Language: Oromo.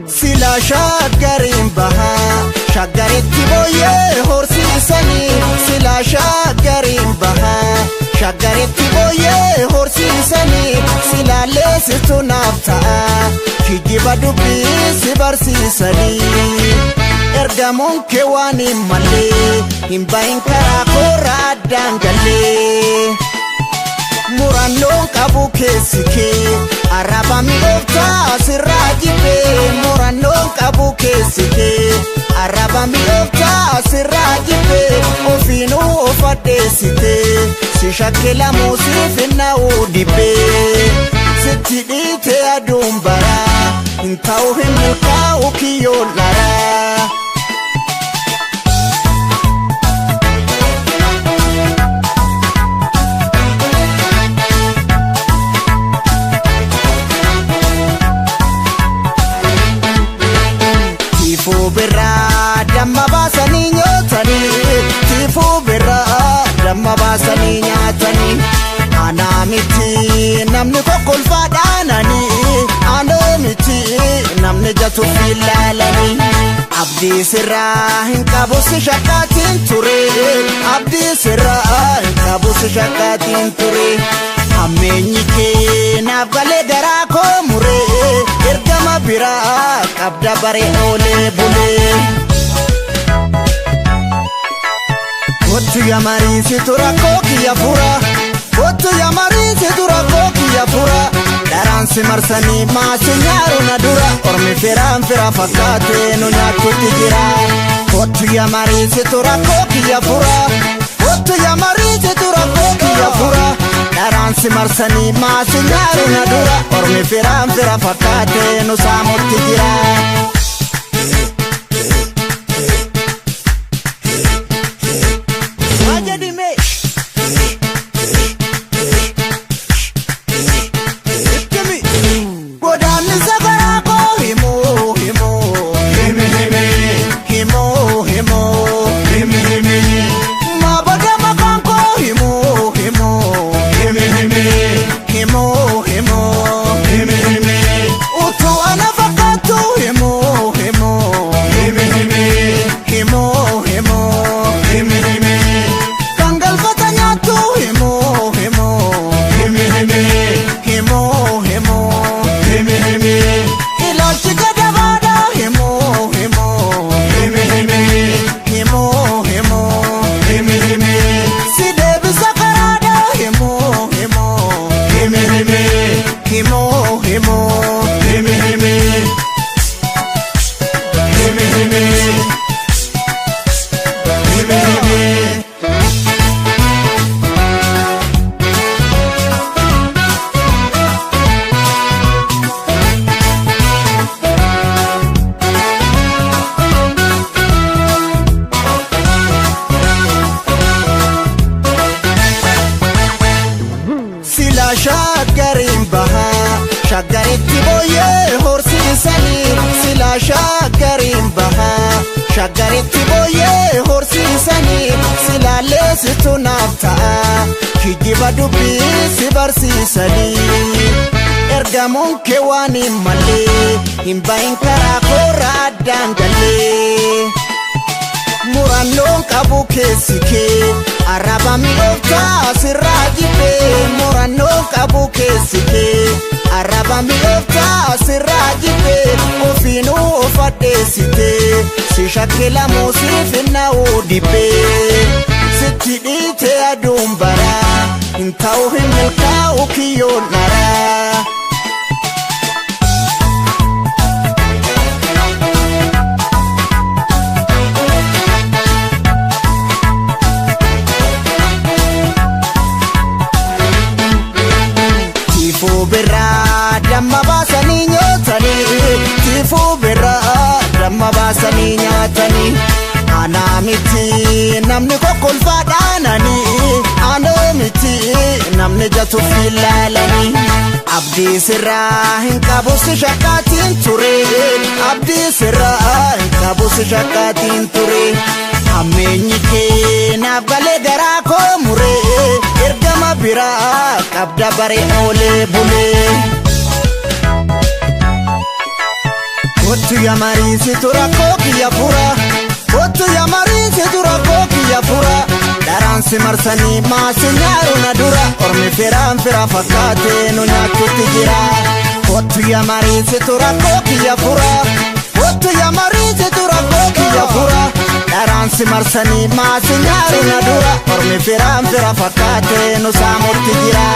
Sila shaggariin bahaa shaggaritti booyyee horsiisanii. Sila shaggariin bahaa shaggaritti booyyee horsiisanii. Sila leessitu naaf ta'a kijiba dubbii si barsiisanii. Ergamuun kee waan hin mallee hin bahin karaa koora addaan gallee. Murannoon qabu keessi kee arraba mi'ooftaa sirraa jibbee. Murannoon qabu keessi kee arraba mi'ooftaa sirraa jibbee. Ofiinuu of addeessitee si shakkilamuu siif hin na'uu dibbee. Sitti dhiite aduun baraa hin ta'u hin milkaa'u kiyyoon dharaa. Tiifuu birraa damma baasanii nyaatanii. Tiifuu birraa damma baasanii nyaatanii. Anaa miti namni kokkolfaa dhaananii. Anaa miti namni jatuuf ilaalanii. Abdii sirraa hin qabu si shakkaatiin ture. Abdii sirraa hin qabu si shakkaatiin ture. Hammeenyi kee naaf galee garaa koo muree. Ergama biraa qabda baree oolee bulee. Kottu yaa mariisitu rakkoo kiyya fura. Kottu yaa mariisitu rakkoo kiyya fura. Dharaan si marsanii maasi nyaaru na dura. Ormi firaan fira fakkaatee nu nyaachutti jira. Kottu yaa mariisitu rakkoo kiyya fura. Kottu yaa mariisitu rakkoo kiyya fura. Dharaan si marsanii maasi nyaaru na dura. Ormi firaan fira fakkaatee nu saamutti jira. Jedhime. Godaannisa garaa koo himuu himuu. Himi himi. Himuu himuu. Himi himi. Maabada maqaan koo himuu himuu. Himi himi. Himuu himuu. Himi himi. Utuu ana fakkaattu himuu himuu. Himi himi. Himuu himuu. Himi himi. Kan galfata nyaattu himuu himuu. Himi himi. Himuu himuu. Himi himi. Ilaalchi gadabaadha himuu himuu. Himi himi. Himuu himuu. Himi himi. Si deebisa karaadha himuu himuu. Himi himi. Himuu himuu. Himi himi. Himi himi. Himi himi. Sila shaggariin bahaa shaggaritti booyyee horsiisanii. Sila shaggariin bahaa shaggaritti booyyee horsiisanii. Sila leessitu naaf ta'a kijiba dubbii si barsiisanii. Ergamuun kee waan hin mallee hin bahin karaa koora addaan gallee. Murannoon qabu keessi kee arraba mi'ooftaa sirraa jibbee. Murannoon qabu keessi kee arraba mi'ooftaa sirraa jibbee. Ofiinuu of addeessitee si shakkilamuu siif hin na'uu dibbee. Sitti dhiite aduun baraa hin ta'u hin milkaa'u kiyyoon dharaa. Tiifuu birraa damma baasanii nyaatanii. baasanii nyaatanii. Anaa miti namni kokkolfaa dhaananii, anaa miti namni jatuuf ilaalanii. Abdii sirraa hin qabu si shakkaatiin ture, abdii sirraa hin qabu si shakkaatiin ture. Hammeenyi kee naaf galee garaa koo muree, ergama biraa qabda bare oolee bulee. Kottu yaa mariisitu rakkoo kiyya fura. Kottu yaa mariisitu rakkoo kiyya fura. Dharaan si marsanii maasi nyaaru na dura. Ormi firaan fira fakkaatee nu nyaachutti jira. Kottu yaa mariisitu rakkoo kiyya fura. Kottu yaa mariisitu rakkoo kiyya fura. Dharaan si marsanii maasi nyaaru na dura. Ormi firaan fira fakkaatee nu saamutti jira.